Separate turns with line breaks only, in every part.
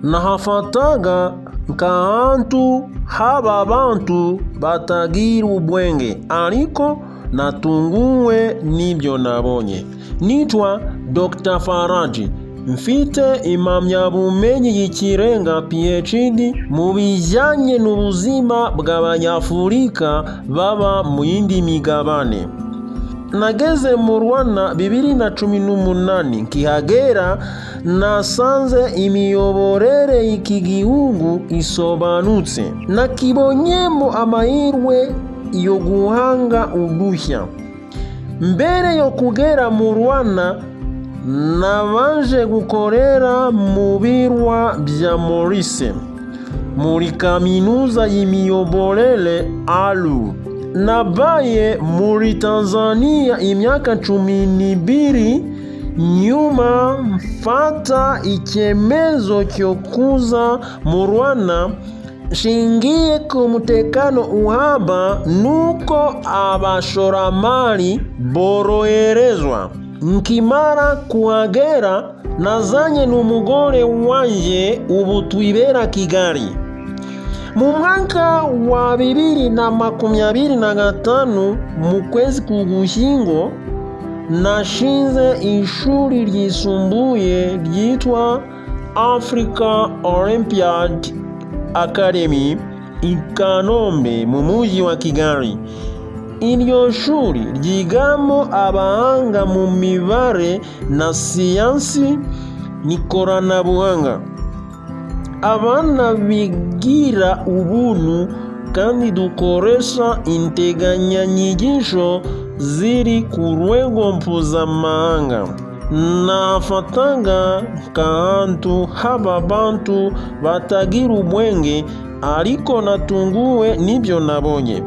Nahafataga nk'ahantu haba abantu batagira ubwenge, ariko natunguwe n'ibyo nabonye. Nitwa Dr Faraji, mfite impamyabumenyi y'ikirenga PhD mu bijyanye n'ubuzima bw'Abanyafurika baba mu yindi migabane. Nageze mu Rwanda 2018. Nkihagera nasanze imiyoborere y'iki gihugu isobanutse. Nakibonyemo amahirwe yo guhanga udushya. Mbere yo kugera mu Rwanda, nabanje gukorera mu birwa bya Maurice muri kaminuza y'imiyoborere ALU. Nabaye muri Tanzania imyaka 12, nyuma mfata icyemezo cyo kuza mu Rwanda nshingiye ku mutekano uhaba nuko abashoramari boroherezwa. Nkimara kuhagera, nazanye n'umugore wanjye, ubu twibera Kigali. Mu mwaka wa 2025, mu kwezi k'Ugushyingo, nashinze ishuri ryisumbuye ryitwa Africa Olympiad Academy i Kanombe mu mujyi wa Kigali. Iryo shuri ryigamo abahanga mu mibare na siyansi n'ikoranabuhanga. Abana bigira ubuntu kandi dukoresha integanyanyigisho ziri ku rwego mpuzamahanga. Nafataga nk'ahantu haba abantu batagira ubwenge, ariko natunguwe n'ibyo nabonye.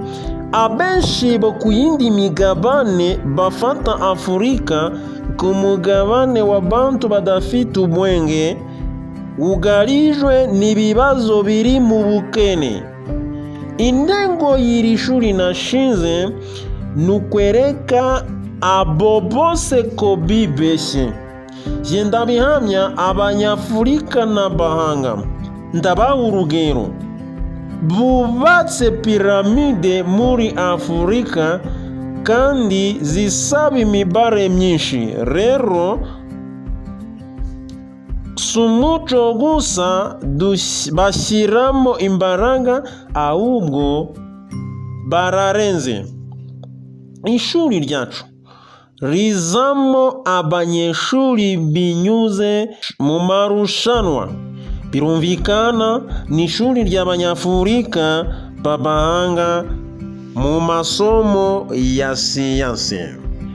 Abenshi bo ku yindi migabane bafata Afurika nk'umugabane w'abantu badafite ubwenge, wugarijwe n'ibibazo biri mu bukene. Intego y'iri shuri nashinze ni ukwereka abo bose ko bibeshye. Jye ndabihamya, Abanyafurika n'abahanga. Ndabaha urugero: bubatse piramide muri Afurika kandi zisaba imibare myinshi. Rero si umuco gusa bashyiramo imbaraga, ahubwo bararenze. Ishuri ryacu rizamo abanyeshuri binyuze mu marushanwa. Birumvikana, ni ishuri ry'Abanyafurika b'abahanga mu masomo ya siyansi.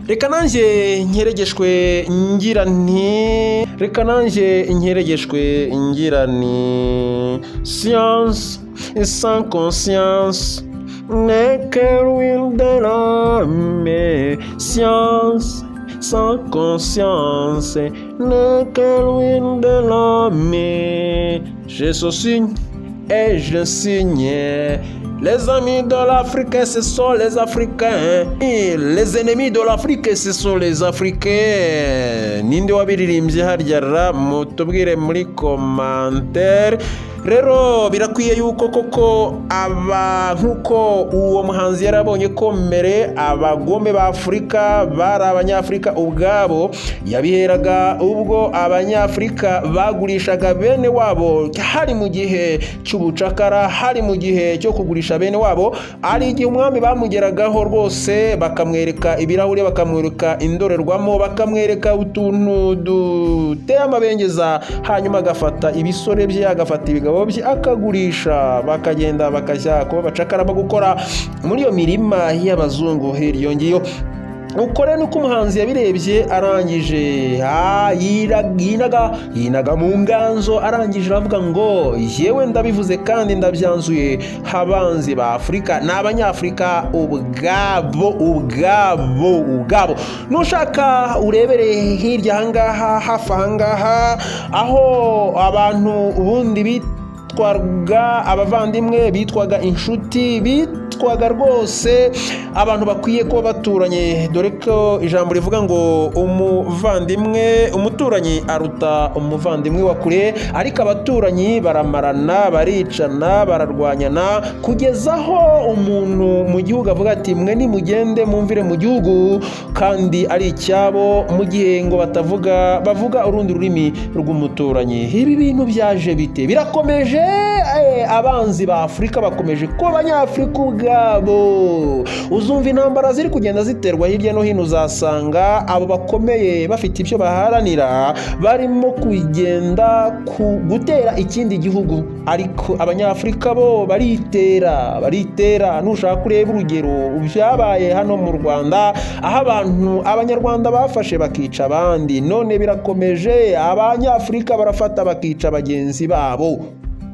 Reka nanjye nkeregeshwe ngira nti, reka nanjye nkeregeshwe ngira ni: "Science sans conscience n'est que ruine de l'âme. Science sans conscience n'est que ruine de l'âme." Je signe et je signe. Les amis de l'Afrique, ce sont les Africains. Et les ennemis de l'Afrique, ce sont les Africains. Ninde wabiririmbye harya ra? Mutubwire muri commentaire. Rero birakwiye yuko koko aba, nk'uko uwo muhanzi yarabonye ko mbere abagome ba Afurika bari Abanyafurika ubwabo, yabiheraga ubwo Abanyafurika bagurishaga bene wabo, hari mu gihe cy'ubucakara, hari mu gihe cyo kugurisha bene wabo, ari igihe umwami bamugeragaho rwose bakamwereka ibirahuri, bakamwereka indorerwamo, bakamwereka utuntu duteye amabengeza, hanyuma agafata ibisore bye, agafata ibigabo bye, akagurisha, bakagenda bakajya kuba abacakara bo gukora muri iyo mirima y'abazungu hirya ngiyo. Uko rero niko umuhanzi yabirebye, arangije yinaga yinaga mu nganzo, arangije aravuga ngo: "Yewe, ndabivuze kandi ndabyanzuye, abanzi ba Afurika ni Abanyafurika ubwabo, ubwabo, ubwabo." Nushaka urebere hirya ahangaha, hafi ahangaha, aho abantu ubundi bitwaga abavandimwe, bitwaga inshuti, bitwaga Byitwaga rwose abantu bakwiye kuba baturanye, dore ko ijambo rivuga ngo umuvandimwe, umuturanyi aruta umuvandimwe wa kure. Ariko abaturanyi baramarana, baricana, bararwanyana, kugeza aho umuntu mu gihugu avuga ati: "Mwe nimugende mumvire mu gihugu", kandi ari icyabo, mu gihe ngo batavuga, bavuga urundi rurimi rw'umuturanyi. Ibi bintu byaje bite? Birakomeje. Abanzi ba Afurika bakomeje kuba Abanyafurika ubwabo. Uzumva intambara ziri kugenda ziterwa hirya no hino, uzasanga abo bakomeye bafite ibyo baharanira, barimo kugenda ku gutera ikindi gihugu, ariko Abanyafurika bo baritera, baritera. Nushaka ureba urugero byabaye hano mu Rwanda, aho abantu, Abanyarwanda bafashe bakica abandi. None birakomeje, Abanyafurika barafata bakica bagenzi babo,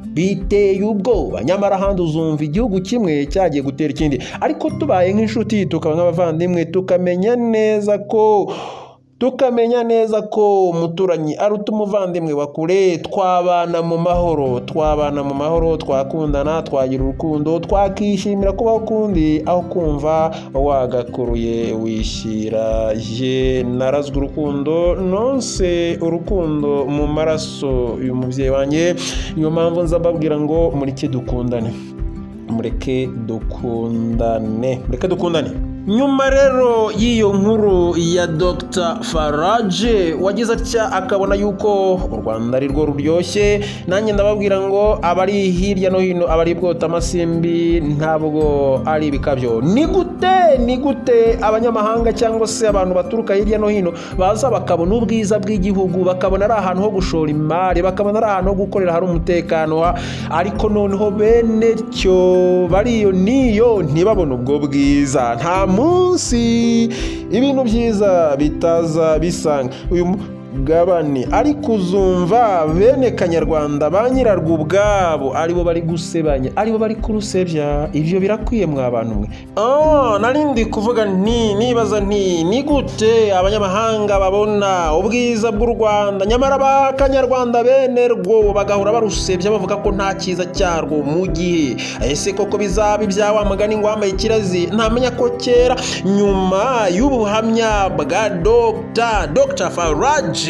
biteye ubwoba. Nyamara ahandi uzumva igihugu kimwe cyagiye gutera ikindi. Ariko tubaye nk'inshuti, tukaba nk'abavandimwe, tukamenya neza ko umuturanyi aruta umuvandimwe wa kure, twabana mu mahoro, twabana mu mahoro, twakundana, twagira urukundo, twakishimira kubaho ukundi, aho kumva wagakuruye wishyira. Ye narazwe urukundo, nonse urukundo mu maraso y'umubyeyi wanjye. Niyo mpamvu nza mbabwira ngo mureke dukundane, mureke dukundane, mureke dukundane. Nyuma rero y'iyo nkuru ya Dr Faraje wagize atya akabona yuko u Rwanda ari rwo ruryoshye, nanjye ndababwira ngo abari hirya no hino, abari bwota amasimbi, ntabwo ari ibikabyo. Ni gute, ni gute abanyamahanga cyangwa se abantu baturuka hirya no hino baza bakabona ubwiza bw'igihugu, bakabona ari ahantu ho gushora imari, bakabona ari ahantu ho gukorera, hari umutekano, ariko noneho bene cyo bariyo niyo ntibabone ubwo bwiza? Nta munsi ibintu byiza bitaza bisanga uyu mugabane, ariko uzumva bene Kanyarwanda, ba nyirarwo ubwabo, aribo bari gusebanya, aribo bari kurusebya. Ibyo birakwiye mwa bantu mwe? Nari ndi kuvuga nti, nibaza nti: ni gute abanyamahanga babona ubwiza bw'u Rwanda, nyamara ba Kanyarwanda bene rwo bagahora barusebya, bavuga ko nta cyiza cyarwo? Mu gihe ese koko bizaba ibya wa mugani ngo wambaye ikirazi ntamenya ko kera? Nyuma y'ubuhamya bwa Dr Faraje,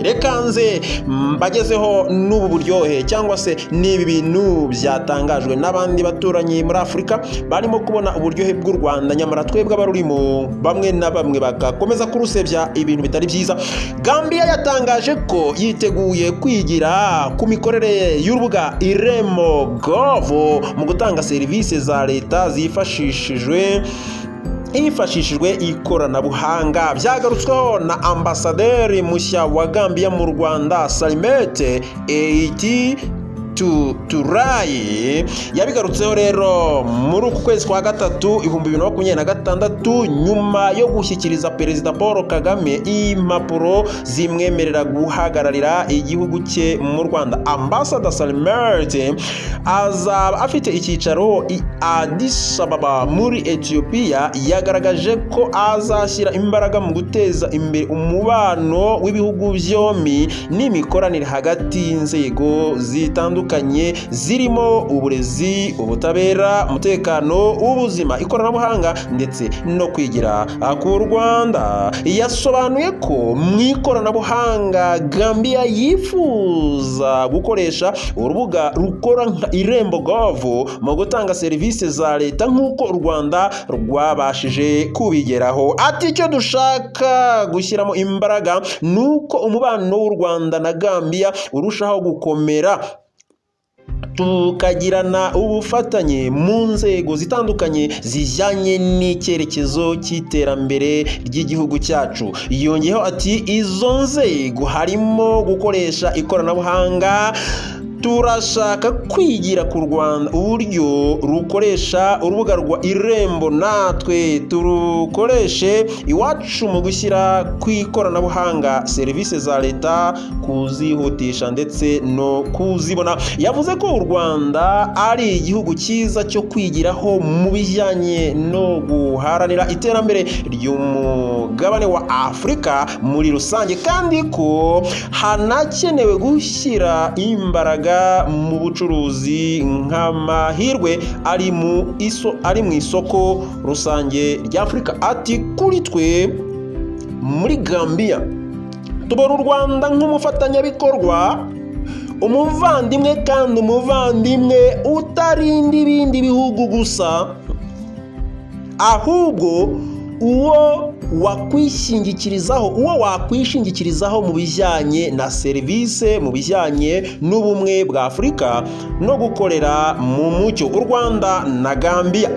reka nze mbagezeho n'ubu buryohe cyangwa se n'ibi bintu byatangajwe n'abandi baturanyi muri Afurika barimo kubona uburyohe bw'u Rwanda, nyamara twebwe abarurimo bamwe na bamwe bagakomeza kurusebya, ibintu bitari byiza. Gambia yatangaje ko yiteguye kwigira ku mikorere y'urubuga Irembo Gov mu gutanga serivisi za leta hifashishijwe ikoranabuhanga. Byagarutsweho na ambasaderi mushya wa Gambia mu Rwanda, Salimete Eiti Turayi. Yabigarutseho rero muri uku kwezi kwa gatatu 2026, nyuma yo gushyikiriza Perezida Paul Kagame impapuro zimwemerera guhagararira igihugu cye mu Rwanda. Ambasada Salimete azaba afite icyicaro i Addis Ababa muri Ethiopia. Yagaragaje ko azashyira imbaraga mu guteza imbere umubano w'ibihugu byombi n'imikoranire hagati y'inzego zitandukanye zirimo uburezi, ubutabera, umutekano, ubuzima, ikoranabuhanga ndetse no kwigira ku Rwanda. Yasobanuye ko mu ikoranabuhanga Gambia yifuza gukoresha urubuga rukora nka Irembo Gov mu gutanga serivisi za leta, nk'uko u Rwanda rwabashije kubigeraho. Ati: "Icyo dushaka gushyiramo imbaraga ni uko umubano w'u Rwanda na Gambia urushaho gukomera, tukagirana ubufatanye mu nzego zitandukanye zijyanye n'icyerekezo cy'iterambere ry'igihugu cyacu." Yongeyeho ati: "Izo nzego harimo gukoresha ikoranabuhanga. Turashaka kwigira ku Rwanda uburyo rukoresha urubuga rwa Irembo, natwe turukoreshe iwacu mu gushyira ku ikoranabuhanga serivisi za leta, kuzihutisha ndetse no kuzibona." Yavuze ko u Rwanda ari igihugu cyiza cyo kwigiraho mu bijyanye no guharanira iterambere ry'umugabane wa Afurika muri rusange, kandi ko hanakenewe gushyira imbaraga imbaraga mu bucuruzi nk'amahirwe ari mu isoko rusange rya Afurika. Ati: "Kuri twe muri Gambia tubona u Rwanda nk'umufatanyabikorwa, umuvandimwe, kandi umuvandimwe utarinda ibindi bihugu gusa, ahubwo uwo wakwishingikirizaho mu bijyanye na serivisi, mu bijyanye n'ubumwe bwa Afurika no gukorera mu mucyo." U Rwanda na Gambia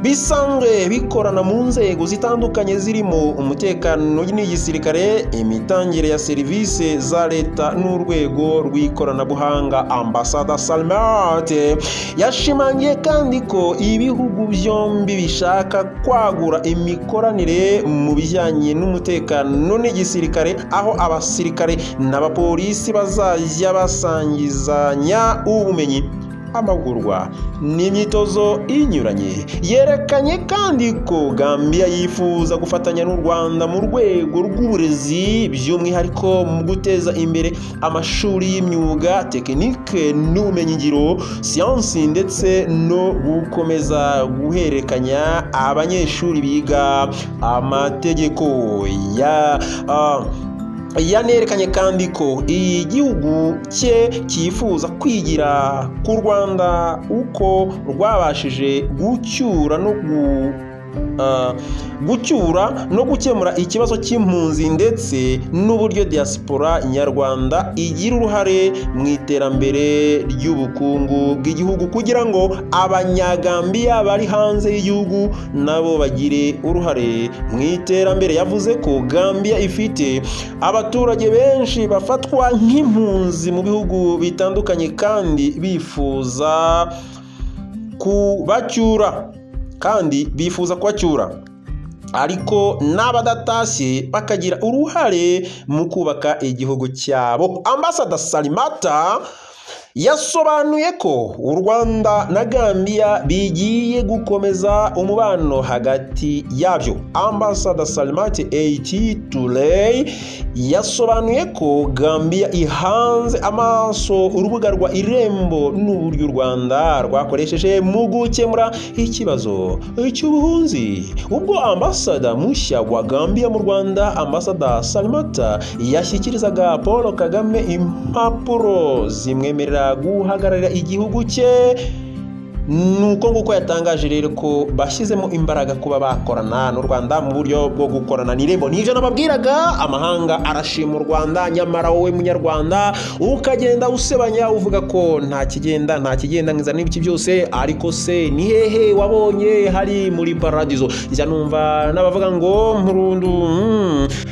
bisanzwe bikorana mu nzego zitandukanye zirimo umutekano n'igisirikare, imitangire ya serivisi za leta n'urwego rw'ikoranabuhanga. Ambasada Salimata yashimangiye kandi ko ibihugu byombi bishaka kwagura imikoranire mu bijyanye n'umutekano n'igisirikare, aho abasirikare n'abapolisi bazajya basangizanya ubumenyi, amahugurwa n'imyitozo inyuranye. Yerekanye kandi ko Gambia yifuza gufatanya n'u Rwanda mu rwego rw'uburezi, by'umwihariko mu guteza imbere amashuri y'imyuga, tekinike n'ubumenyingiro, siyansi, ndetse no gukomeza guhererekanya abanyeshuri biga amategeko. Ya yanerekanye kandi ko igihugu cye cyifuza kwigira ku Rwanda uko rwabashije gucyura no gukemura ikibazo cy'impunzi, ndetse n'uburyo diaspora nyarwanda igira uruhare mu iterambere ry'ubukungu bw'igihugu, kugira ngo Abanyagambiya bari hanze y'igihugu nabo bagire uruhare mu iterambere. Yavuze ko Gambia ifite abaturage benshi bafatwa nk'impunzi mu bihugu bitandukanye, kandi bifuza kubacyura, ariko n'abadatashye bakagira uruhare mu kubaka igihugu cyabo. Ambasada Salimata yasobanuye ko u Rwanda na Gambia bigiye gukomeza umubano hagati yabyo. Ambasada Salimata A.T Touray yasobanuye ko Gambia ihanze amaso urubuga rwa Irembo n'uburyo u Rwanda rwakoresheje mu gukemura ikibazo cy'ubuhunzi. Ubwo ambasada mushya wa Gambia mu Rwanda, Ambasada Salimata, yashyikirizaga Paul Kagame impapuro zimwemerera guhagararira igihugu cye, nuko nguko yatangaje rero ko bashyizemo imbaraga kuba bakorana n'u Rwanda mu buryo bwo gukorana n'Irembo. N'ibyo nababwiraga, amahanga arashima u Rwanda, nyamara wowe Munyarwanda ukagenda usebanya, uvuga ko nta kigenda, nta kigenda, nkiza n'ibiki byose. Ariko se ni hehe wabonye hari muri paradizo? Njya numva n'abavuga ngo mpurundu.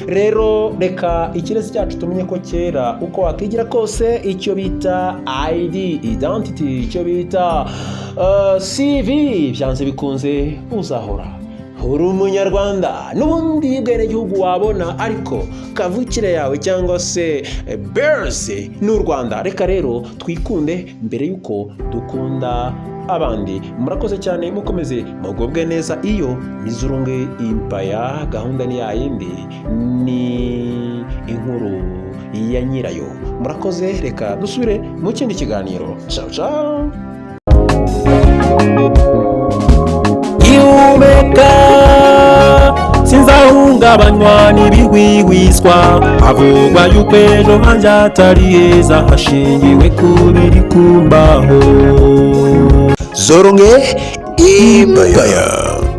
Rero reka ikirezi cyacu tumenye ko kera uko wakigira kose, icyo bita ID, identity, icyo bita CV, byanze bikunze uzahora uri Umunyarwanda. N'ubundi bwenegihugu wabona, ariko kavukire yawe cyangwa se berse ni u Rwanda. Reka rero twikunde mbere y'uko dukunda abandi. Murakoze cyane, mukomeze mugubwe neza. Iyo ni Zurunge Impaya, gahunda ni yayindi, ni inkuru ya nyirayo. Murakoze, reka dusubire mu kindi kiganiro. Ciao ciao.
Ihumeka sinzahungabanywa n'ibihwihwiswa havugwa yuko ejo hanjye atari heza hashingiwe ku biri kumbaho.
Zoronge Empire.